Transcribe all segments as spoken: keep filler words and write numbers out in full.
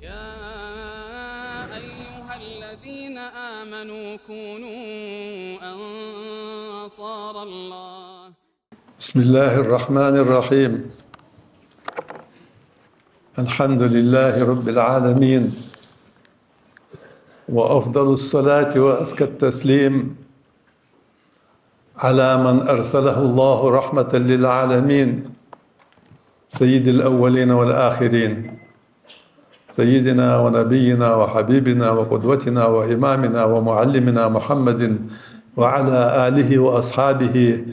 يا أيها الذين آمنوا كونوا أنصار الله. بسم الله الرحمن الرحيم. الحمد لله رب العالمين، وأفضل الصلاة وأزكى التسليم على من أرسله الله رحمة للعالمين، سيد الأولين والآخرين، سيدنا ونبينا وحبيبنا وقدوتنا وإمامنا ومعلمنا محمد وعلى آله وأصحابه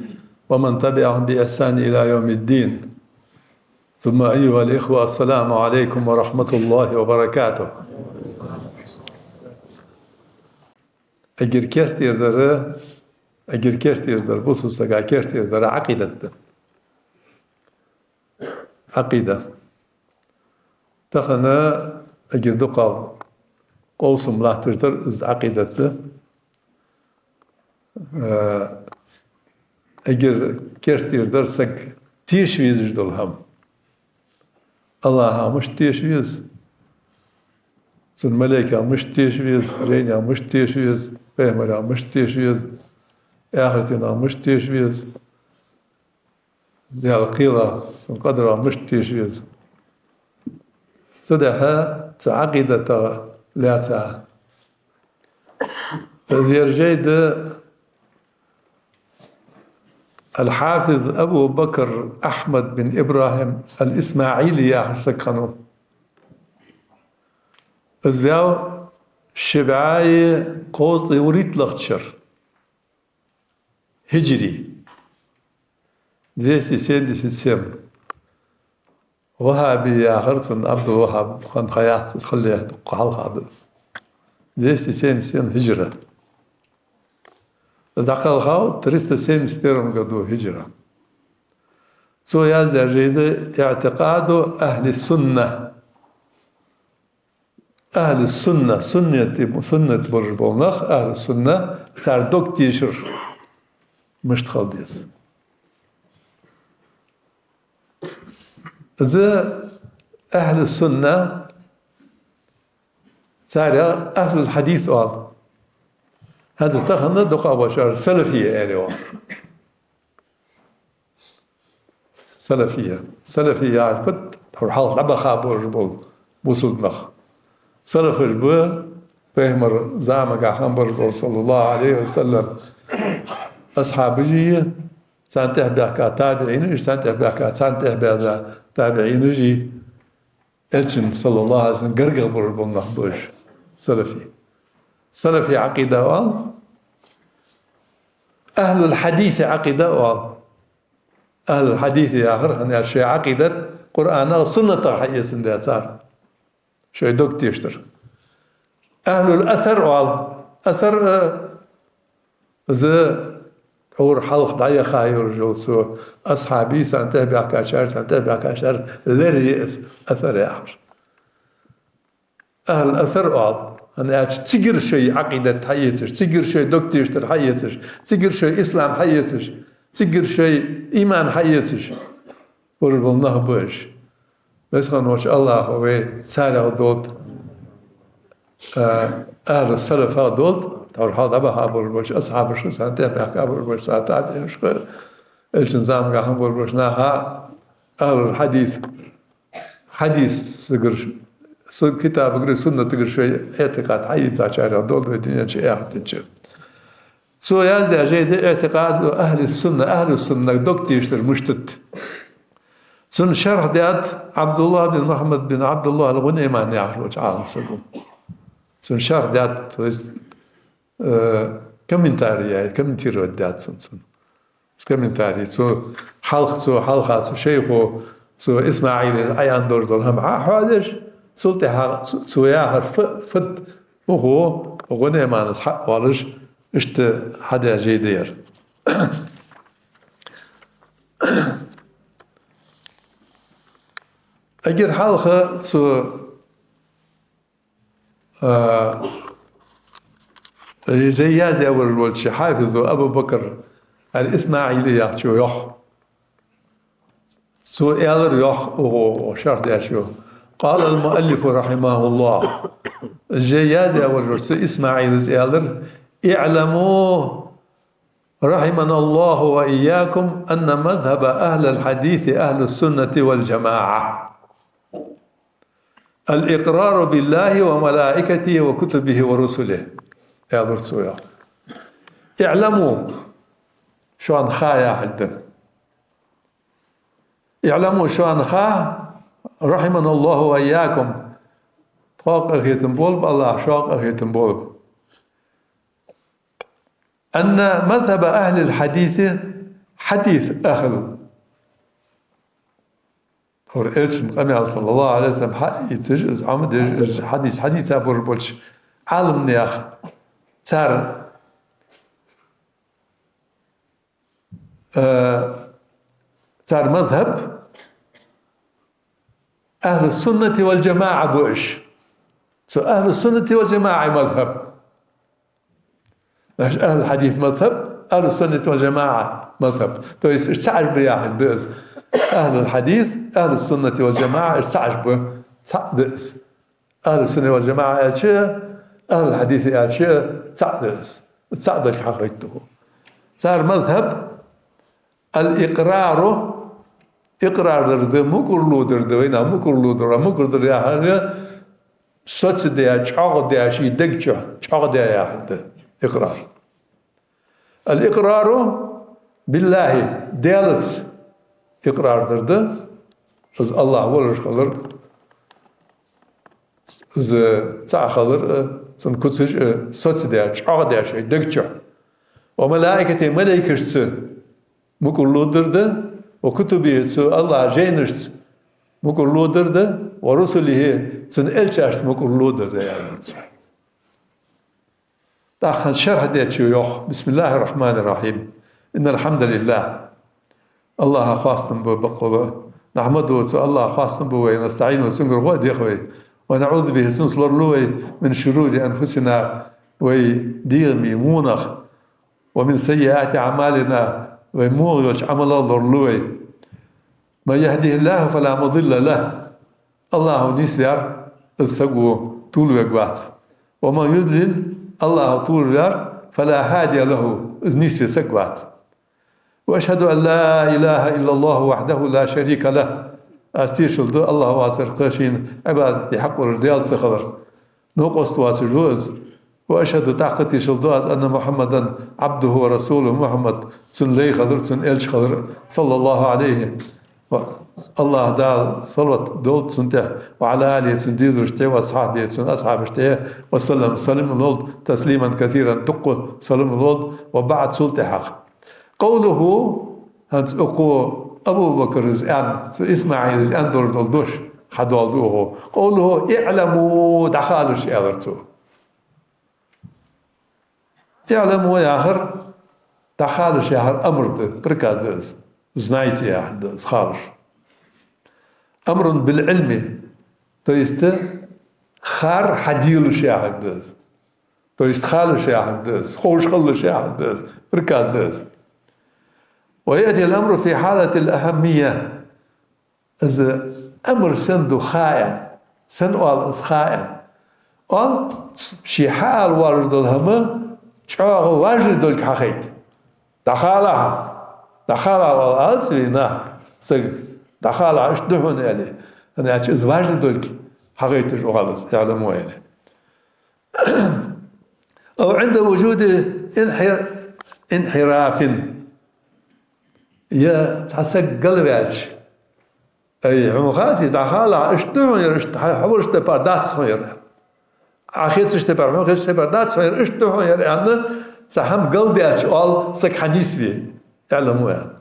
ومن تبعهم بإحسان إلى يوم الدين. ثم أيها الإخوة، السلام عليكم ورحمة الله وبركاته. Эггара керттера дар, эггара керттера дар, бусалба сага керттера дар Ӏакъидат да. Ӏакъида. Тахан эггара дукхагӀа къовсам латташ дар из Ӏакъидат да. Э, эггара керттера дар саг теша везаш дола хӀама. АллахӀах мишта теша веза, цун малейкех мишта теша веза, жайнех мишта теша веза, пайхамарех мишта теша веза, ахирата дийнах мишта теша веза, Даьла кхелах, цун къадарах мишта теша веза. Цудухьа цу Ӏакъидатах лаьца. Из ер жай да Аль-Хьафиз Абу Бакр Ахьмад бин ИбрахӀим Аль-ИсмаӀили яхаш саг хиннав. Из ваьв ши бӀаьи кхузткъеи вурийтталагӀча шера. Хиджри. Двести семьдесят семь. ВахӀаби яхар цунна, Ӏабдул-ВахӀаб хинна ха яц, из хилале дукха хьалха да из. Двести семьдесят семь хиджра. Из дӀакхелхав триста семьдесят первом году хиджра. Цо яздаь жай да «ИӀтикъаду ахьли сунна». Ахьли сунна, суннат, суннат болаш бола нах, ахьли сунна, цар дог тешар мишта хила деза. Из ахьли сунна, царех ахьлул хьадис оал. ХӀанз тахан дукхагӀболчар салафий аьле оал. Салафий. Салафий яхар фуд? Тхьовра хьалха дӀабаха болаш бола бусалба нах. Салафаш ба пайхамара заманга хинна болаш бола, саллаллахӀу Ӏалайхи ва саллам, асхьабаши, царна тӀехьа баьхка табиӀинаши, царна тӀехьа баьхка, царна тӀехьа баьхка табиӀинаши, Элчан, саллаллахӀу Ӏалайхи ва саллам, гаргагӀа болаш бола нах ба уж салафий. Салафий Ӏакъида оал, ахьлул хьадиси Ӏакъида оал. Ахьлул хьадис яхар хӀана аьлча шоай Ӏакъидат Къуръанах, суннатах хьаэцандаь цар. Шоай дог тешар. Ахьлул асар оал. Асар, э, из тхьовра хьалха дӀаяха йолаш йола цу асхьабий, царна тӀехьа баьхкачар, царна тӀехьа баьхкачар леррина я из асар яхар. Ахьлул асар оал, хӀана аьлча цигара шоай Ӏакъидат хьаэцаш, цигара шоай дог тешар хьаэцаш, цигара шоай ислам хьаэцаш, цигара шоай иман хьаэцаш болаш бола нах ба уж. Веза хинна волча АллахӀа вай царех долда, а, ахьлу салафах долда, тхьовра хьалха дӀабаха болаш болча асхьабашка, царна тӀехьа баьхка болаш болча цхьа табиӀинашка, Элчан заманга хинна болаш болча наха, ахьлул хьадис, хьадис сагара, су-, китабагара, суннатагара шоай иӀтикъад хьаийцачарех долда вай дунен чу, ахарта чу. Цо яздаь жай да «ИӀтикъаду ахьли сунна», ахьлу суннага дог тешар мишта да. Цун шархь даьд Ӏабдуллахь бин Мухьаммад бин Ӏабдуллахь ал-ГӀунайман яхаш волча Ӏалам саго. Цун шархь даьд, то есть, э, комментарий яь, комментировать даьд цун, цун. С комментарий. Цо хьалха, цо хьалха, цу шайхо, цу ИсмаӀила Ӏайан долаш дола хӀама Ӏохьоадеш, цул тӀехьагӀа цо, цо яхар фу-, фуд, укхо ГӀунайманас хьаоалаш, иштта хьадаь жай да ер. Эггара хьалха цу, а, из яздаь волаш волча хьафизо Абу Бакр ал-ИсмаӀили яхачо йоах. Цо аьлар йоах, укхо шархь даьчо: قال المؤلف رحمه الله. Жай язъяь волча цу ИсмаӀила аьлар: اعلموا رحمنا الله وإياكم أن مذهب أهل الحديث أهل السنة والجماعة. الإقرار بالله وملائكته وكتبه ورسله. Аьлар цо. اعلموا, шоана ха яхилга да. اعلموا, шоана ха, رحمنا الله وإياكم, тхоа къахетам болба АллахӀа, шоана къахетам болба. أن مذهب أهل الحديث, хьадис ахӀл, тхьовра Элчан къамаьл, صلى الله عليه وسلم, хьаийцаш, из Ӏомадеш, из хьадис хьадийца болаш болча Ӏаламнаьха, цар, э, цар мазхӀаб أهل السنة والجماعة ба уж. Цу أهل السنة والجماعة мазхӀаб. Значит, أهل الحديث мазхӀаб, أهل السنة والجماعة мазхӀаб. То есть, уж цхьа уж ба яхилга да из. أهل الحديث, أهل السنة والجماعة, уж цхьа уж ба, цхьа да из. أهل السنة والجماعة аьлча, أهل الحديث аьлча, цхьа да из. Цхьа долга хьахайтад. Цар мазхӀаб الإقرار, икърар дар да, мукӀарло дар да, вайна мукӀарло дар, мукӀар дар яхар, соцадаь, чӀоагӀдаь, ший дег чу чӀоагӀдаь яхар да икърар. الإقرار بالله, Даьлаца икърар дар да, из АллахӀ волаш хилар, из цаӀ хилар, цун куцаш соцадаь, чӀоагӀдаь ший дег чу. وملائكته, малайкашца мукӀарло дар да, وكتبه, цу АллахӀа жайнашца мукӀарло дар да, ورسله, цун элчашца мукӀарло дар да, аьлар цо. ТӀаккха шархь дечо йоах: بسم الله الرحمن الرحيم. إن الحمد لله. АллахӀа хоастам ба бакъвола. نحمده, цу АллахӀа хоастам бу вай, ونستعينه, цунгара гӀо а дех вай. ونعوذ به, цунца лоралу вай, من شرور أنفسنا, вай дегӀамий вонах. ومن سيئات أعمالنا, вай вогӀа йолча Ӏамалех лоралу вай. من يهده الله فلا مضل له. АллахӀа нийсваьр, из саг тувлавергвац. ومن يضلل, АллахӀа тураваьр, فلا هادي له, из нийсве саг вац. وأشهد أن لا إله إلا الله وحده لا شريك له. Аз тешал ду АллахӀ воацар кхы шийна Ӏибадате хьакъ волаш Даьла ца хилар. Новкъост воацаш ва из. وأشهد, тӀаккха тешал ду аз, أن محمدا عبده ورسوله, Мухьаммад цун лай хилар, цун элча хилар, صلى الله عليه. АллахӀ Дала салот долда цунна тӀа, وعلى آله, цун дезалашта тӀа, وأصحابه, цун асхьабашта тӀа, وسلم, салам лолда, تسليما كثيرا, дукха салам лолда, وبعد, цул тӀехьагӀа. قوله, хӀанз укхо Абу Бакра аьнна, цу ИсмаӀила аьнна долаш дола дош хьадоаладу укхо. قوله اعلموا, дӀахалаш, аьлар цо. اعلموا яхар, дӀахалаш яхар амр да, приказ да из. Знайте яхар да из, халаш. أمر بالعلم, то есть хар хьаделаш яхар да из. То есть халаш яхар да из, ховш хилалаш яхар да из, приказ да из. ويأتي الأمر في حالة الأهمية. Из амр сенна да ха аьнна, сенна оал из ха аьнна? Оал, ше хьаала воаллаш дола хӀама чӀоагӀа важный долга хьахайт. ДӀахалахьа, дӀахалахьа оал, алцавий нах саг, дӀахалахьа, иштта да хьона, аьле. ХӀана аьлча из важный долга хьахайташ оал из, اعلموا, аьле. أو عند وجود انحر-، انحراف. Е цхьа саг галваьлча, ай, хьона хаций, дӀахалахьа, иштта да хьона ер, иштта хьо, хьо волча тайпара дац хьона ер. Ӏа хеташ тайпара, хьона хеташ тайпара дац хьона ер, иштта да хьона ер, аьнна, цхьа хӀама галдаьлча оал, саг хьанийсве, اعلموا аьнна.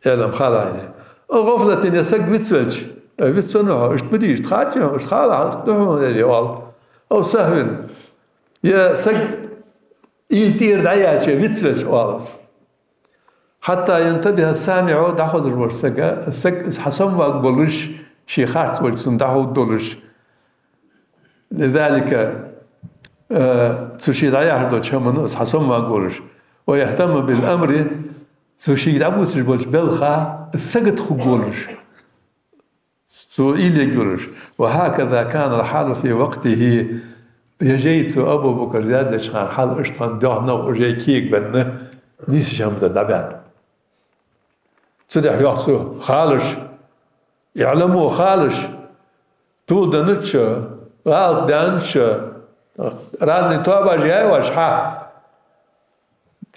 اعلم, хала, аьле. أو غفلة, е саг вицвелча, э, вицвенна хьо, иштта ма дий, иштта хаций хьона, иштта хала, иштта да хьона, аьле, оал. أو سهو, е саг уйла тӀера дӀаяьлча, вицвелча оал из. حتى ينتبه السامع, дӀахозаш волча сага, саг из хьасомаваргволаш, ше харц волча цунна дӀаховргдолаш. لذلك, э, цу ше дӀаяхьаш долча хӀаманна из хьасомаваргволаш. ويهتم بالأمر, цу шийга дӀабувцаш болча балха из сагота хургволаш. Цо уйла йолаш. وهكذا كان الحال في وقته. Ер жай цу Абу Бакр зяздеча хана хьал иштта хиннад, дегӀ-ногӀ уже кегабенна, нийсача хӀаман тӀара дӀабаьнна. Цудухьа йоах цо, халаш, اعلموا, халаш, тувладеннача, гӀалат даьннача, разный тоабаш яьй оаш хьа,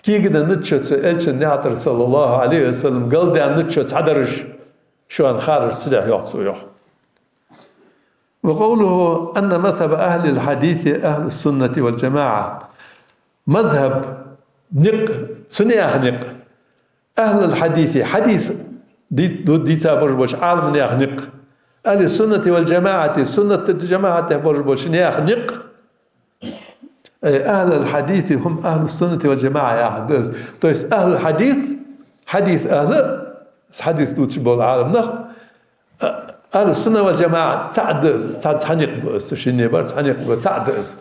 кегаденнача цу Элчан наькъа тӀара, صلى الله عليه وسلم, галдаьннача цхьадараш, шоана халаш цудухьа, йоах цо, йоах. وقوله أن مذهب أهل الحديث أهل السنة والجماعة. Мазхаб, никъ, цу наьха никъ. أهل الحديث, хьадис ди-, ду-, дийца болаш болча Ӏаламнаьха никъ. أهل السنة والجماعة, суннатах, жамаӀатах болаш болча наьха никъ. Э, أهل الحديث هم أهل السنة والجماعة яхар да из. То есть أهل الحديث, хьадиса ахӀл, хьадис дувцаш бола Ӏаламнах, а, أهل السنة والجماعة цаӀ да из, цхьа, цхьа никъ ба из, цу шинне бар цхьа никъ ба, цаӀ да из.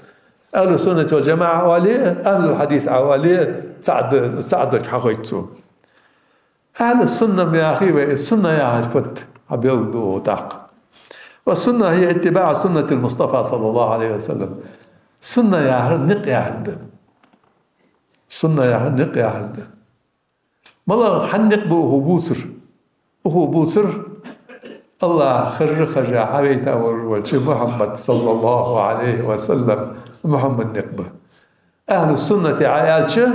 أهل السنة والجماعة оале, أهل الحديث Ӏа оале, цаӀ да из, цаӀ долга хьахойт цо. أهل السنة ма яхий вай, сунна яхар фуд, хьабелгалду тӀаккха. والسنة هي اتباع سنة المصطفى صلى الله عليه وسلم. Сунна яхар никъ яхар да. Сунна яхар никъ яхар да. МалагӀа, хьан никъ ба укхо бувцар? Укхо бувцар АллахӀ харжа, харжа хьавайта волаш волча Мухьаммад, صلى الله عليه وسلم, Мухьаммада никъ ба. أهل السنة Ӏа аьлча,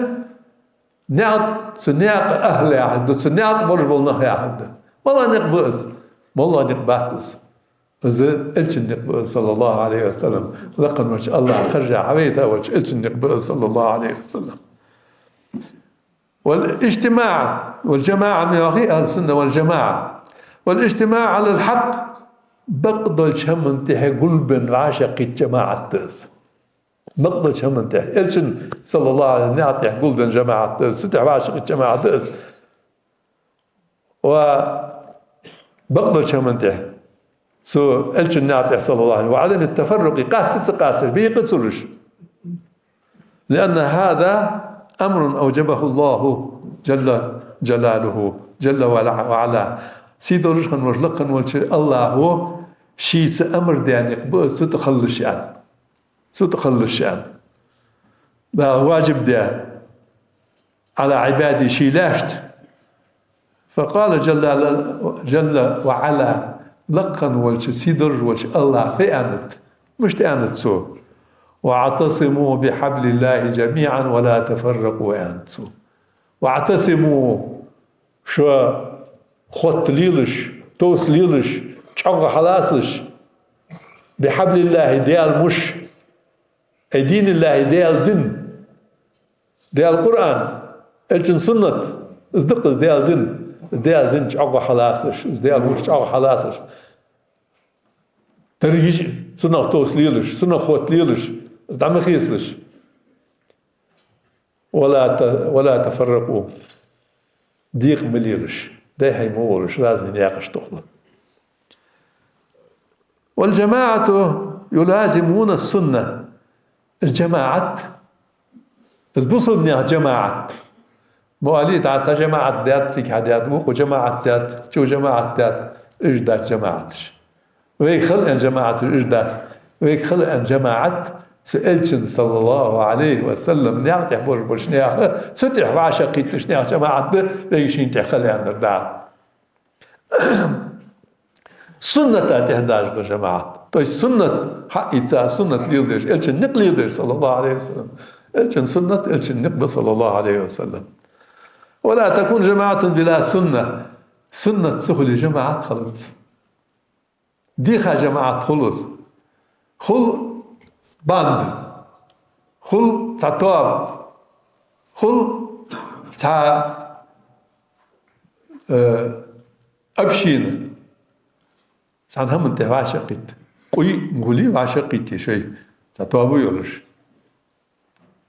наькъа, цу наькъа ахӀл яхар да, цу наькъа болаш бола нах яхар да. МалагӀа никъ ба из? МоллагӀа никъ бац из. Из Элчан никъ ба из, صلى الله عليه وسلم. Лакха волча АллахӀа харжа хьавайта волча Элчан никъ ба из, صلى الله عليه وسلم. والاجتماع والجماعة ма йоахий, أهل السنة والجماعة. والاجتماع على الحق, бакъдолча хӀаман тӀехьа гулбенна вӀашагӀкхийтта жамаӀат да из. Бакъдолча хӀаман тӀехьа. Элчан, صلى الله عليه وسلم, наькъа тӀехьа гулденна жамаӀат да из, цу тӀехьа вӀашагӀкхийтта жамаӀат да из. Ва бакъдолча хӀаман тӀехьа. Цу Элчан наькъа тӀехьа, صلى الله عليه وسلم. وعدم التفرق, къаста ца къасташ, бекъа ца луш. لأن هذا أمر أوجبه الله جل جلاله، جل وعلا. Сийдолаш хинна волча, лакха волча АллахӀа шийца амар даь никъ ба из, цу тӀа хилалаш аьнна. Цу тӀа хилалаш аьнна. ДӀа важиб даь, على عباده, ший лаьшта. فقال جل، جل وعلا, лакха волча, сийдолаш волча АллахӀа фу аьннад? Мишта аьннад цо? واعتصموا بحبل الله جميعا ولا تفرقوا, аьннад цо. واعتصموا, шо хотта лелаш, товса лелаш, чӀоагӀа хьалацалаш, بحبل الله, Даьла муш, أي دين الله, Даьла ди, Даьла Къуръан, Элчан суннат, из да-кх из Даьла ди, Даьла ди чӀоагӀа хьалацалаш, из Даьла муш чӀоагӀа хьалацалаш. Деррига цунах товса лелаш, цунах хотта лелаш, из дӀа ма хецалаш. ولا ت، ولا تفرقوا. Декъа ма лелаш, дӀай-хьай ма волаш, разный наькъаш тохалаш. والجماعة يلازمون السنة. Из жамаӀат, из бусалба наьха жамаӀат. Ма оалий, дӀа цхьа жамаӀат даьд, цига хьадаьд, вокхо жамаӀат даьд, чу жамаӀат даьд, уж дац жамаӀаташ. Вайга хила аьнна жамаӀат уж дац. Вайга хила аьнна жамаӀат цу Элчан, صلى الله عليه وسلم, наькъа тӀа болаш болча наьха, цу тӀа вӀашагӀкхийттача наьха жамаӀат да вайга шийна тӀа хила аьннар Дала. Сунната тӀехьа дажа да жамаӀат. То есть суннат хьаийца, суннат леладеш, Элчан никъ леладеш, صلى الله عليه وسلم. Элчан суннат, Элчан никъ ба, صلى الله عليه وسلم. ولا تكون جماعة بلا سنة. Суннат ца хуле, жамаӀат хилац. Дийха жамаӀат хул из. Хул банда, хул цхьа тоаба, хул цхьа, э, община. Цхьан хӀаман тӀа вӀашагӀкхийтта. Къуй гулий вӀашагӀкхийтте шоай, цхьа тоаба йолаш.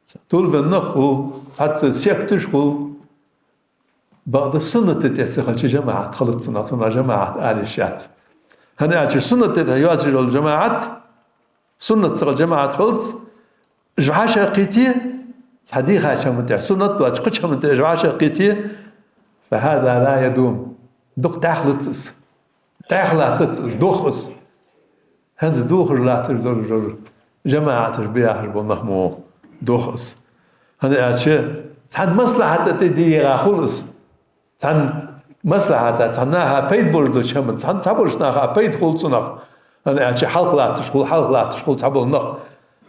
Цхьа тувлабенна нах хул, цхьацца секташ хул. Бакъда сунната тӀа ца хилча, жамаӀат хилац цунах, цунах жамаӀат ала йиш яц. ХӀана аьлча сунната тӀа йоацаш йола жамаӀат, суннат ца хилча жамаӀат хилац, уж вӀашагӀкхийтте, цхьа дийхача хӀаман тӀа, суннат доацача кхыча хӀаман тӀа уж вӀашагӀкхийтте, فهذا لا يدوم. Дукха дӀахлац из. Ӏехалаттац из, дох из. ХӀанз дохаш латташ долаш, жамаӀаташ ба яхаш бола нах мо дох из. ХӀана аьлча, цхьан маслахьата тӀа дийгӀа хул из. Цхьан маслахьата, цхьан наха пайда болаш долча хӀаман, цхьан цхьаболча наха пайда хул цунах. ХӀана аьлча, хьалха латташ хул, хьалха латташ хул цхьабола нах.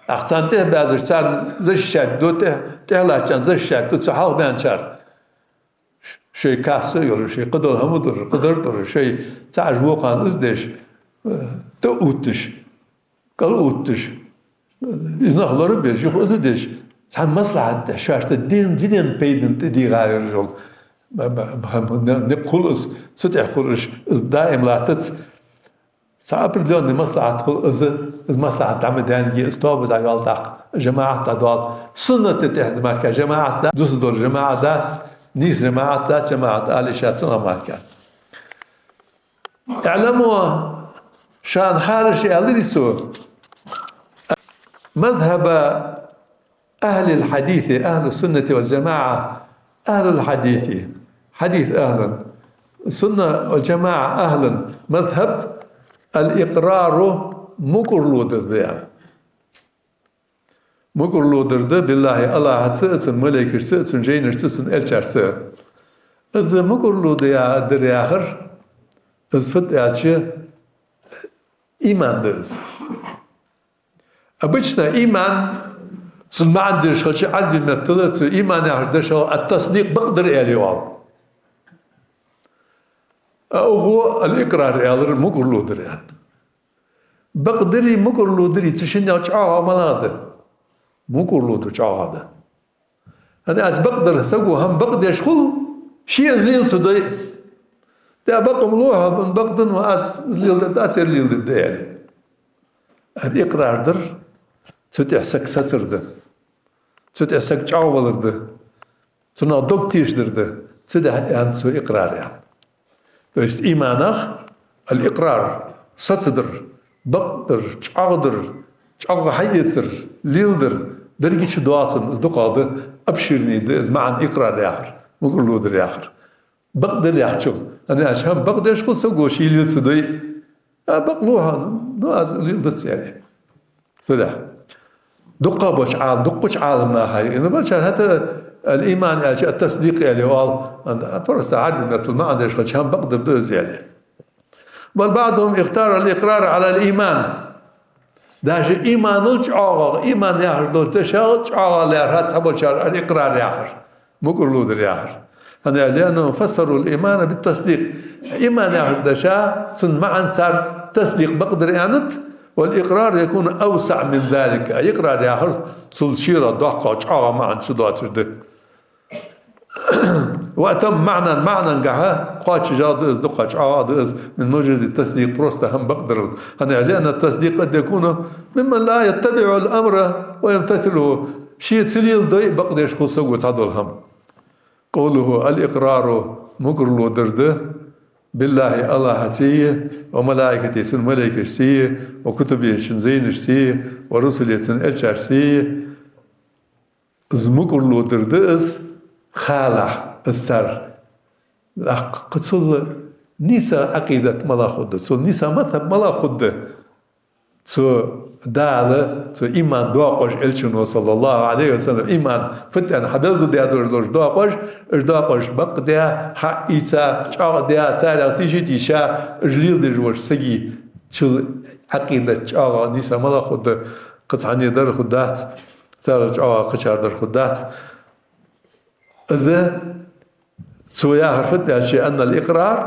Ах царна тӀехбаьзаш, царна защищать ду, тӀехьа, тӀехьа латтачарна защищать ду цу хьалха баьнначар. Шоай касса а йолаш, шоай кхыдола хӀама а долаш, кхыдар а долаш, шоай цхьа ажа вокхарна из деш, э, тӀа а увтташ, кӀал а увтташ, из нах лора а беш, юха из а деш, цхьан маслахьата тӀа шоашта дин, динен пайдана тӀа дийгӀа йолаш йола м-, м-, м-, никъ хул из, цу тӀа хул из, из даим латтац. Цхьа определённый маслахьат хул из, из маслахьат дӀа ма даьннадий, из тоба дӀайоал тӀаккха, жамаӀат дӀадоал. Суннат тӀехьа мара жамаӀат да-, дусадола жамаӀат дац, нийса жамаӀат дац, жамаӀат ала йиш яц цунах мара. اعلموا, шоана халаш, аьлар цо, مذهب أهل الحديث، أهل السنة والجماعة، أهل الحديث، хьадис ахӀлан, сунна вал-жамаӀа ахӀлан мазхӀаб الإقرار, мукӀарло дар да. МукӀарло дар да, بالله, АллахӀаца а, цун малейкашца а, цун жайнашца а, цун элчашца а. Из мукӀарло да я-, дар яхар, из фуд аьлча, иман да из. Обычно иман, цун маӀан деш хилча, Ӏарбий меттала цу иман яхача дешах ат-тасдикъ, бакъдар аьле оал. А укхо аль-икърар аьлар, мукӀарло дар аьнна. Бакъдари мукӀарло дари цу шиннех чӀоагӀагӀа малагӀа да? МукӀарло дар чӀоагӀагӀа да. ХӀана аьлча бакъдар саго хӀама бакъдеш хул, ше из лела ца дой. Де бакъ-м лу хьо, бакъда, но аз из леладергда, аз ер леладергда, аьле. Ар икърар дар, цу тӀа саг сацар да. Цу тӀа саг чӀоагӀвалар да. Цунах дог тешадар да. Цу тӀа аьннад цо икърар аьнна. То есть иманах аль-икърар, сацадар, бакъдар, чӀоагӀдар, чӀоагӀа хьаэцар, леладар, деррига чу доацар, из дукхагӀа да, обширный да из маӀан икърар яхар, мукӀарло дар яхар. Бакъдар яхачул. ХӀана аьлча хӀама бакъдеш хул саго, ше лела ца дой. А бакъ лу хьо, но аз леладац, аьле. Цудухьа. Дуккха болча Ӏал-, дуккхача Ӏаламнаха, ина болчар хӀаьта аль-иман аьлча ат-тасдикъ аьле оал, ан-, просто Ӏарбий меттала маӀан деш хилча хӀама бакъдар да из, аьле. بل بعضهم اختار الإقرار على الإيمان. Даже иманал чӀоагӀагӀа, иман яхаш долча дешал чӀоагӀагӀа лаьрхӀад цхьаболчар аль-икърар яхар, мукӀарло дар яхар. ХӀана аьлча, لأنهم فسروا الإيمان بالتصديق. Иман яхача деша, цун маӀан цар тасдикъ, бакъдар аьннад, والإقرار يكون أوسع من ذلك. А икърар яхар цул шера доккха, чӀоагӀа маӀан чудоацар да. وأتم معنى, маӀанагахьа кхоачашагӀа да из, дукха чӀоагӀа да из, من مجرد التصديق, просто хӀама бакъдарал. ХӀана аьлча, لأن التصديق قد يكون ممن لا يتبع الأمر ويمتثله. Ше ца леладой а бакъдеш хул саго цхьадола хӀама. قوله الإقرار, мукӀарло дар да, بالله, АллахӀацеи, وملائكته, цун малейкашцеи, وكتبه, цун жайнашцеи, ورسله, цун элчашцеи. Из мукӀарло дар да из халахь, из цар. Ах, кхы цул нийса Ӏакъидат малагӀа хургда, цул нийса мазхӀаб малагӀа хургда? Цу Дала, цу иман доакъош, Элчано, صلى الله عليه وسلم, иман фуд аьнна хьабелгалдаь долаш дола доакъош, уж доакъош бакъдаь, хьаийца, чӀоагӀдаь, царех тийша-тийша, уж леладеш волча сага чул Ӏакъидат чӀоагӀа нийса малагӀа хургда, кхы цхьанне дар хургдац, царел чӀоагӀа кхычар дар хургдац. Из цо яхар фуд аьлча, أن الإقرار,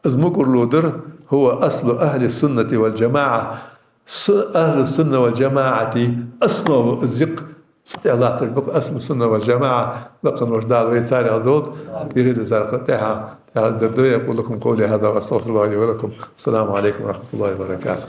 из мукӀарло дар, هو أصل أهل السنة والجماعة. С-, أهل السنة والجماعة основа из я-кх, цу тӀа латташ ба-кх أهل السنة والجماعة, лакха волча Дала вай царех долда, дехилла цар тӀехьа, тӀехьа из дар да. أقول لكم قولي هذا وأستغفر الله لي ولكم. السلام عليكم ورحمة الله وبركاته.